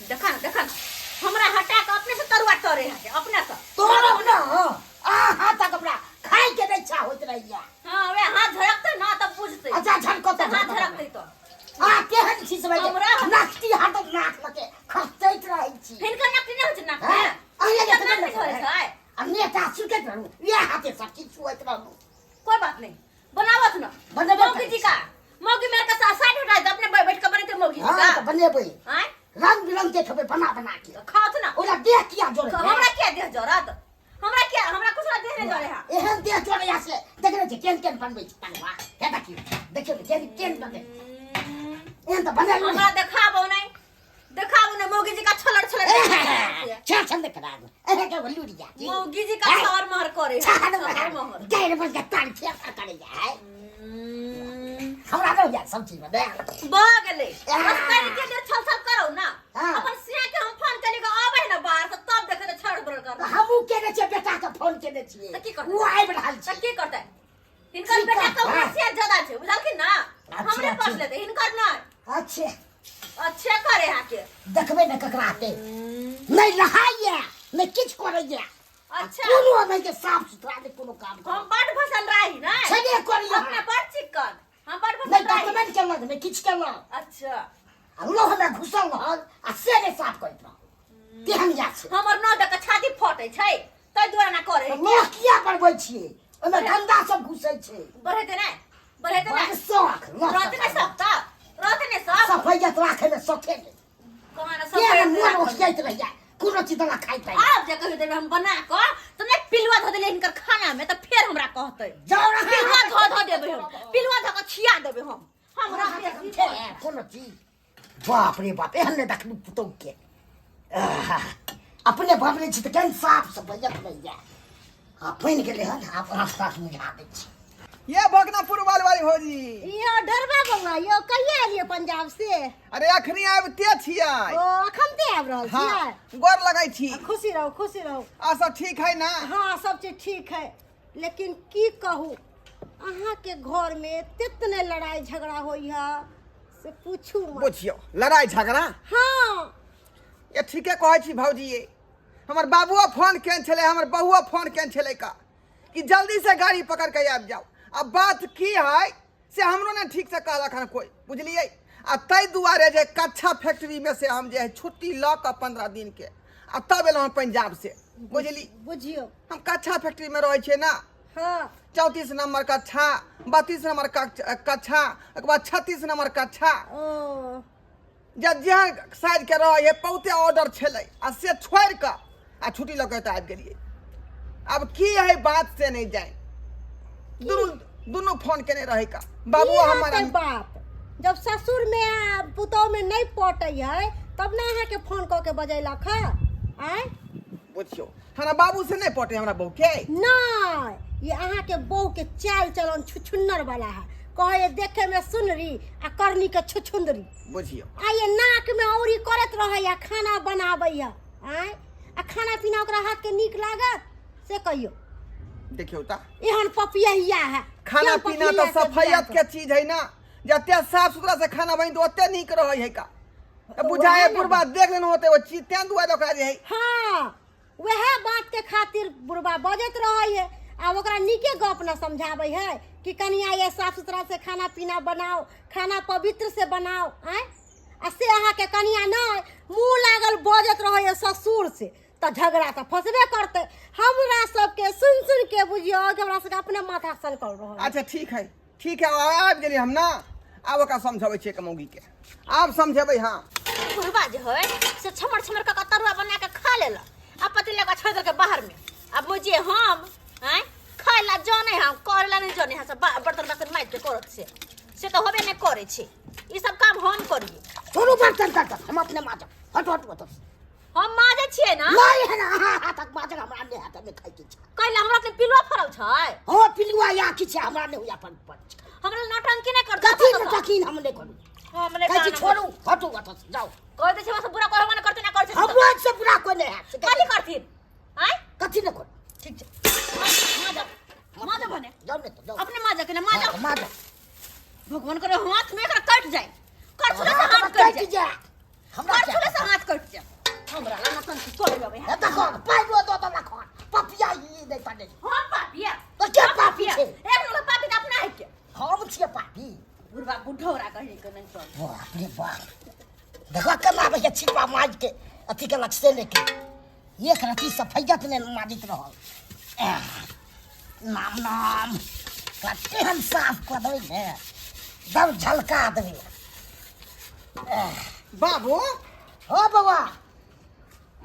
देखा ना, देखा ना, हमरा हटा के अपने से तरुआ तरे है अपने से। तोरब न आ हाथक हमरा खाय के नहि इच्छा होइत रहैया। हाँ, वे हाथ झड़कते ना तब बुझते। अच्छा, झड़कते। हाथ झड़कते तो आ केहन छी से हमरा- नकटी हाथक नाक लके खसैत रहै छी। हिनकर नकटी नहि होइ छै नाक हैं? मे। अहिया हिनकर जतने नाक नहि होइ छै। आ नेता सुतैत रहू, इएह हाथे सब चीज छुअैत रहू। कोई बात नहीं, बनावत न। बनेबे मौगी करै जी का मौगी मेरे का साइड हटा दे, अपने बैठ के बनेते मौगी जी हाँ का। तऽ बनेबै। आय? रंग बिरंग के खेबै बना बना के। तो खाओ ना। ओकरा देह किया जोड़े? हमरा क्या देह जरत? हमरा क्या, हमरा कुछ ना देह नहीं जरे है। एहन देह जोड़े से देखने छी केहन केहन बनबै छी तलवा। हे देखियौ, देखियौ ने केहन केहन बने। एहन तऽ बनेलहुँ हमरा नहि। देखाबो नहीं, देखाबो नहीं मौगी जी का छलड़ छलड़। छा छंद करा एहे के लुरिया जी। मौगी जी का छर महर करे है, छाड़ छर महर। गैर बन के ताल खेत करे है। हमरा नहि होइया सब चीज बने। भऽ गेलै, बस कनि के देर छल छल करू ना। हाँ। अपन सिया के हम फोन करी के आबै ना बाहर से, तब देखे तऽ छड़ बड़ कर। हमहूँ केने छियै, बेटा के फोन केने छियै। तऽ की करतै? ओ आबि रहल तऽ छै। की करतै? हिनकर की बेटा के करतै? होशियार ज्यादा छै, बुझलखिन ना? अच्छा, हमरे अच्छा। पास लेतै, हिनकर नहि। अच्छे। अच्छे करे अहाँके। देखबै ने ककरा हेतै। नहि नहाइया नहि किछु करैया। अच्छा। कोनो नहि के साफ सुथरा, नहि कोनो काम हम करत। बड भसन रही ना। छेबे करी अहाँ। अपना बड चिक्कन, हम बड नहि भसन रही। दतमनि केलक, नहि किछु केलक। अच्छा। आ लोह मे घुसल रहल आ से नहि साफ करैत रहल, तेहन या छै। हमर न देख के छाती फटै छै, ताहि दुआरे ना करे। तऽ लोह किया बनबै छियै? ओहिमे गन्दा सब घुसै छै। बढ़ेते नहि, बढ़ेते बड़ नहि। शौख लोह रहते नहि सब तऽ रहते नहि सब। सफैयत राखै मे शौखे नहि। कहाँ ना किया सफैयत ने मोन राखल। ओकियाइत रहैया कोनो चीज दला खाइत रहैया। आब जे कहियो देबै हम बना कऽ तऽ नहि पिलुआ धऽ देलियै हिनकर खाना मे, तऽ फेर हमरा कहतै। जाउ ना। पिलुआ धऽ धऽ देबै हम, पिलुआ धऽ कऽ खिया देबै हम। हमरा हमरा बेसी खेबै कोनो चीज। बाप रे बाप, एहन नहि देखलहुँ पुतहु के। आहा, अपने बनबै छी तऽ केहन साफ सफैयत रहैया। आ बनि गेलै हन, आब रास्ता से बुझा दै छी। ये भगनापुर वाल वाली भौजी। यो डरबा बौआ, यो कहिया एलियै पंजाब से? अरे अखनी आबिते छियै। ओ अखन ते आबि रहल हाँ, छियै? गोर लगै छी। खुशी रहू, खुशी रहू। आ सब ठीक है ना? हाँ, सब चीज ठीक है, लेकिन की कहू, अहाँके घर में एतेक ने लड़ाई झगड़ा होइ है से पूछू मत। बुझियौ लड़ाई झगड़ा? हाँ। ये ठीके कहै छी भौजी, ये हमर बाबुओ फोन केने छलै, हमर बहुओ फोन केने छलै का कि जल्दी से गाड़ी पकड़ के आबि जाओ। आ बात की है से हमरो ने ठीक से कहलक हन कोई, बुझलियै? आ ताहि दुआरे जे कच्छा फैक्ट्री में से हम जे है छुट्टी लऽ कऽ 15 दिन के आ तब एलहुँ हन पंजाब से, बुझली? बुझियौ। हम कच्छा फैक्ट्री में रहै छियै ना। हाँ। 34 नंबर कच्छा, 32 नंबर कच्छा, ओकर बाद 36 नंबर कच्छा। ओ। जे जेहन साइज के रहै है बहुते ऑर्डर छलै आ से छोड़ि कऽ आ छुट्टी लऽ कऽ एतऽ आबि गेलियै। आब की है बात से नहि जाय। दुनू दुनू फोन केने रहै का बाबू की हमर। रहतै बात, जब ससुर में आ पुतोह में नहीं पटै है तब ना अहाँके फोन कऽ के बजेलक है? आँय? बुझियौ हमरा बाबू से नहीं पटे हमरा बहू के। नहीं, ये अहाँके बहू के चाल चलन छुछुन्नर वाला है। कहे देखे में सुनरी आ करनी के छुछुंदरी। बुझियौ। आ ये नाक में औरी करत रहै आ खाना बनाबै है। आँय, आ खाना पीना ओकरा हाथ के नीक लागत से कहियौ? देखियौ ता एहन पपियहिया है। खाना केहन पीना पपियहिया तऽ से बियाह सफैयत के चीज है ना, जते साफ सुथरा से खाना बनि तऽ ओते नीक रहै है का। तऽ तऽ बुझाए वएह ने। बुढ़बा देख लेने होते ओ चीज, तें दुआरे ओकरा जे है। हाँ, वएह बात के खातिर बुढ़बा बजैत रहै है। आ ओकरा नीके गप न समझाबै है कि कनिया ये साफ सुथरा से खाना पीना बनाओ, खाना पवित्र से बनाओ। आँय, आ से अहाँके कनिया नहि मुँह लागल बजैत रहै है ससुर से, तऽ झगड़ा तऽ फंसबे करतै। हमरा सबके सुनि सुनि के बुझियौ कि हमरा सबके अपने माथा सनकल रहल। अच्छा ठीक है, ठीक है, आबि गेलियै हम ना। आब ओकरा समझबै छियै मौगी के, आब समझेबै। हाँ। बुढ़बा जे है से छमर छमर कऽ के तरुआ बना के खा लेलक आ पतिला के छोड़ि देलकै बाहर में। आब मुझे हम आँय खाय ला जाने हम करे ला नहीं जाने हम सब बर्तन बासन माजि के करत से से तऽ होबे नहि करै छै। ई सब काम हम करियै। छोड़ू बर्तन तर्तन, हम अपने माजब। हटू हटू हटू। हम माजै छियै ना। नहीं है ना, अहाँ हाथक माजब हमरा नहि हाथ में खाइ के छै। कैला हमरा के पिलुआ फड़ल छै? हाँ, पिलुआ या किछु छै, हमरा नहि होइया अपन पर। हमरा नौटंकी नहि करतै। कथी नौटंकी हम नहि करू? हम नहि कहै छी जानब। छोड़ू, हटू हटू जाउ। कह दै छै बस बुरा करबो नहि करतै ना करै छै। हमरो से बुरा कोई नहि हैत। कथी करथिन? आँय? कथी नहि करू। ठीक छै, माजब माजब भने। जाउ ने तऽ जाउ। अपने माजब के ने माजब। हाँ, माजब। भगवान करे हाथ में एकरा कटि जाए, करछुले से हाथ कटि कटि जाए। जाए। हमरा करछुले से हाथ कटि जायत। हमरा ला नौटंकी करे अबै है। देखो पाइयो दऽ देलक हन पपिया ई नहि पड़ै। हम पापिया? तऽ के पापी छै? एक नंबर पापी तऽ अपना है के। हम छियै पापी? बुढ़वा बुढ़ौरा कहीं के नहीं चल। बाप रे बाप, देखो केना आबै छै छिपा माज के अथी केलक से लेके एक रति सफैयत नहि माजैत रहल। एह, नाम नाम कते हम साफ कऽ देबै ने, दम झलका देबै। बाबू। हो बौआ।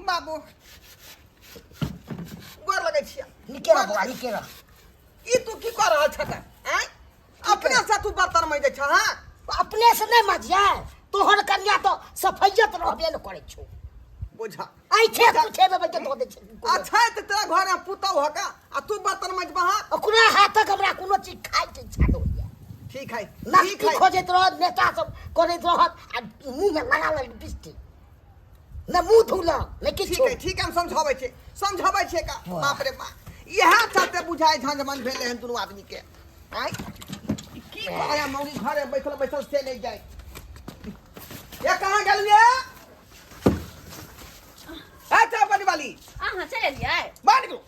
बाबू, गोर लगै छियै। निके रह बौआ, निके रह। ई तू की कऽ रहल छह आँय? अपने से तू बर्तन मजै छह? हाँ। अपने से नहि मजियै, तोहर कन्या तऽ सफैयत रहबे ने करै छौ। बुझा ऐठे पुछे में बैठ दऽ दै छै। अच्छा, तऽ तोरा घर में पुतहु हका आ तू बर्तन मजबह? ओकरा हाथक हमरा कोनो चीज खाइके इच्छा नहि होइए। ठीक है। ठीक नास्ती है। खोजैत रहत, नेता सब करैत रहत आ मुँह में लगा लग लिपस्टिक, ने मुँह धुलक ने ठीक किछु। है, ठीक है, हम समझाबै छियै, समझाबै छियै का। वाह। बाप रे बाप, इएह चलते बुझाइ झांझमन भेलै हन दुनू आदमी के। आँय, ई की कहै मौगी घरे बैठल बैठल से नहि जाइ। ये कहाँ गेलियै? अच्छा बनी वाली। अहाँ चलि एलियै? बाहर निकलू,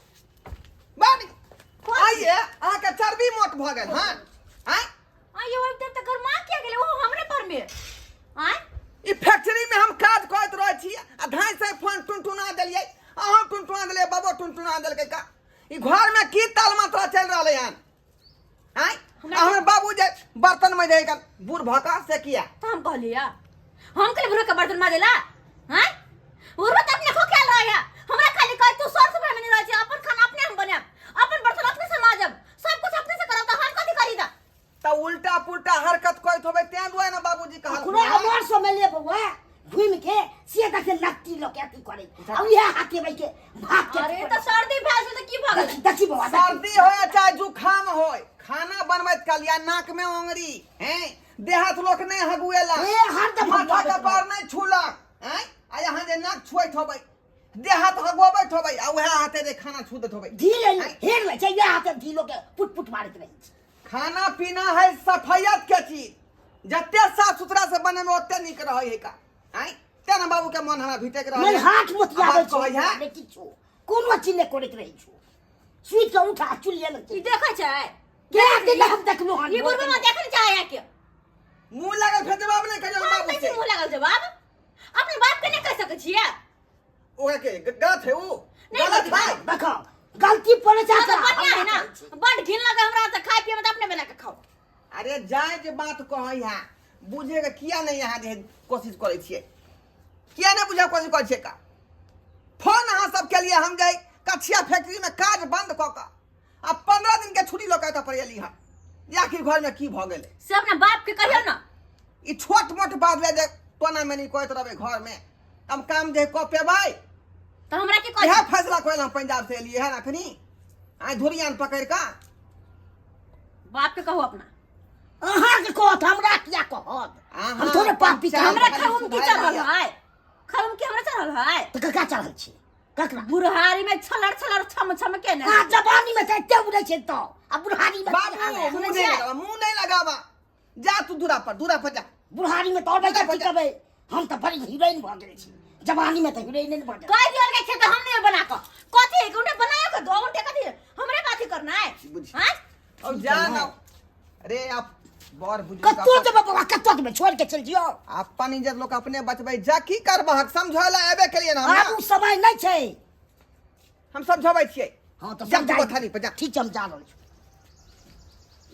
बाहर निकलू। आइए अहाँके चर्बी मोट भऽ गेल हन? आँय? आइयो ओहि तऽ गरमा किया गेलै ओहो हमरे पर में? आँय? ई फैक्ट्री में हम काज करैत रहै छी आ धाइ से फोन टुनटुना देलियै, अहाँ टुनटुना देलियै, बाबो टुनटुना देलकै का। ई घर में की ताल मात्रा चलि रहलै हन? आँय, आ हमर बाबू जे बर्तन में जाय बूढ़ भऽ कऽ, से किया? तऽ हम कहलियै, हम कहलियै बुढ़ो के बर्तन माजे ला? आँय, बुढ़ो तऽ अपने खोखियाल रहै है। हमरा खाली कहै तू सर सफाई में नहीं रहै छै, अपन खाना अपने हम बनायब, अपन बर्तन अपने से माजब, सब कुछ अपने से करब, तऽ हम कथी करी? तऽ तऽ उल्टा पुल्टा हरकत करैत होबै तें दुआरे ने बाबूजी कहलखुन। अखनो हमर समय ले बौआ घुमि के से देखे नकटी लऽ के अथी करै आ इएह हाथे बैठ के भात के। अरे तऽ सर्दी भए गेल तऽ की भऽ गेल? देखी, देखी बौआ, देखी। सर्दी होय चाहे जुकाम होय, खाना बनबैत काल या नाक में ओंगरी हैं, देहात लोक नहीं हगुएला। ए, हरदम माथा हगुआबैत कपार नहीं छूलक हैं, आ यहाँ जे नाक छुएत होबै, देह हाथ हगुआबैत होबै आ उएह हाथे जे खाना छू दैत होबै। ढील हेर लै छै, इएह हाथे ढीलो के पुट पुट मारैत रहै छै। खाना पीना है सफैयत के चीज, जते साफ सुथरा से बनेबै ओते नीक रहै है का। आँय, तें ने बाबू के मन हमरा भीतक रहै। नहि हाथ मोतियाबै आवाज कहै है। छै, किछु कोनो चीज नहि करैत रहै छौ। सुति कऽ उठा चुल्हिए लग। ई देखै छै के दिन हम देखलहुँ हन? ई बुढ़बा में देखै चाहे के मुंह लागल फेर जवाब नहि कहियो हम बाबू कैसे से। मुंह लागल जवाब? अपने बाप के नहीं कह सकै छियै? ओकरा के गलत है ऊ? नहीं, गलत गलत है। देखो, गलती पड़े छै। हाँ, तो बढ़िया है ना, बड़ घिन लगे हमरा तऽ खाय पिए में तऽ अपने बना के खाओ। अरे जाय जे बात कहै है बुझे के किया नहीं यहाँ जे कोशिश करै छियै, किया नहीं बुझे कोशिश करै छियै का? फोन अहाँ सब के लिए हम जाय कछिया फैक्ट्री में काज बंद कऽ कऽ आ 15 दिन के छुट्टी लऽ कऽ एतऽ पर एली हँ, जे आखिर घर में की भऽ गेलै। से अपना बाप के कहियौ ना। ई छोट मोट बात ले जे टोना मेनी करैत रहबै घर में, हम काम जे कऽ पेबै? तऽ हमरा की कहै? इएह फैसला करै हम पंजाब से एलियै हन अखनी आइ धुरियान पकड़ि कऽ। बाप के कहू अपना। अहाँके कहत, हमरा किया कहत? अहाँ हम थोड़े पापी छी। हमरा खाली खरूम की सुधारि चढ़ल लिअ। है? खरूम की हमरा चढ़ल है? तऽ ककरा चढ़ल छै? ककरा? बुढ़हारी में छलर छलर छम छम के ने। आ जवानी में तऽ एते उड़ै छै तऽ आ बुढ़ारी में की हाल बाबू है? मुँह नहीं लगावा, मुँह नहीं लगावा, जा तू दूरा पर, दूरा पर जा। बुढ़ारी में तऽ और जा, की जा। करबै? हम तऽ बड़ी हीरोइन भऽ गेल छी, जवानी में तऽ हीरोइन नहि भऽ गेल। कह दियो के खेत हम नहीं बना के कथी है कि उन्हें बनायो के दो घंटे कथी हमरे बात करना है? बुझ। हां। अब जा ना अरे आप बड़ बुजुर्ग। कतौ जेबै बौआ, कतौ जेबै? छोड़ि के चलि जियौ। अपन इज्जत लोक अपने बचबै। जा, की करबहक? समझौला एबे केलियै ना हम। आब उ समय नहि छै। हम समझाबै छियै। हँ तऽ जा तू समझाइ। कोठारी पर जा। ठीक छै, हम जा रहल छी।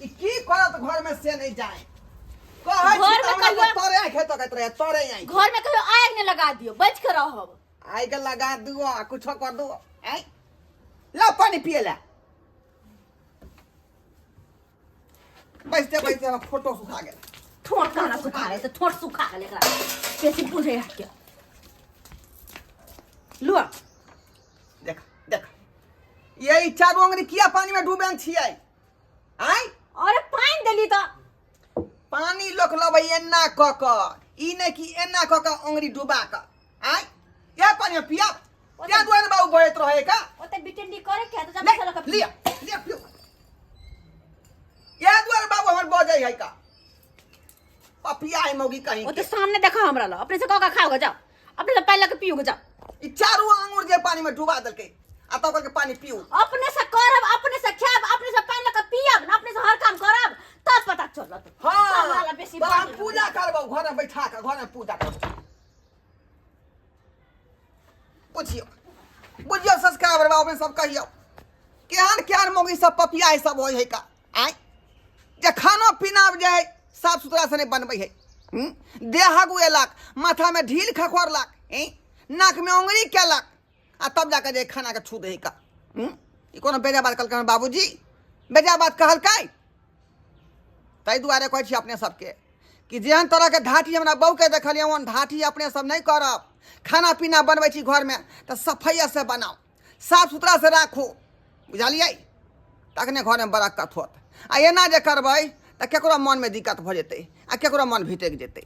ई की करत घर में से नहीं जाए कहै छी। घर में तऽ हमरा कहियो- तोरे आँखि तकैत रहै, तोरे आँखि। घर में कहियो आग नहीं लगा दियो, बच के रहब। आगि लगा दियो आ कुछो कर दियो। आँय, ला पानी पिए ला। बैसते बैसते हमरा फोटो सुखा गेल। ठोर कहाँ सुखा गेल? तऽ ठोर सुखा गेल एकरा बेसी बुझे है के लुआ। देख देख, ये चारू अंगुरी किया पानी में डूबल छियै? आँय? अरे पानि देली तऽ। पानी लोक लबै एना कऽ कऽ, ई नहि कि एना कऽ कऽ अंगुरी डुबा कऽ। आँय, इएह पानी में पियब? तें दुआरे ने बाबू बहैत रहै का। ओते बिटंडी करे के है तऽ ले जब लऽ लिअ लिअ पियौ। इएह दुआरे बाबू हमर बजै है का, पपिया है मौगी कहीं ओते सामने देखा हमरा ल, अपने से कऽ के खाओ, जाओ। अपने से पानि लऽ के पियू जाओ। ई चारू आंगुर जे पानी में डुबा देलकै आ तब कहलकै पानी पीऊ। अपने से करब, अपने से खायब, अपने से पानि लऽ के पियब ने, अपने से हर काम करब तब पता चलत। हाँ, हमरा ला बेसी तोरा हम बात पूजा करबौ, घर में बैठा के घर में पूजा करबौ। बुझियौ बुझियौ सब्सक्राइबर बाबू सब कहियौ केहन केहन मौगी सब पपिया सब होइ है का आँय जे खानो पीना जे है साफ सुथरा से नहीं बनबै है, देह हगुएलक, माथा में ढील खखोरलक, नाक में उंगली केलक आ तब जाके जे खाना के छू दे का। ई कोनो बेजा बात कहलकै बाबूजी? बेजा बात कहलकै? ताहि दुआरे कहै छी अपने सबके कि जेहन तरहके ढाठी हमरा बहूके देखलियै ओहन ढाठी अपने सब नहि करब। खाना पीना बनबै छी घरमे तऽ सफैया से बनाउ, साफ सुथरा से राखू, बुझलियै? तखने घरमे बरक्कत होत। आ एना जे करबै तऽ केकरो मनमे दिक्कत भऽ जेतै आ केकरो मन भटकि जेतै।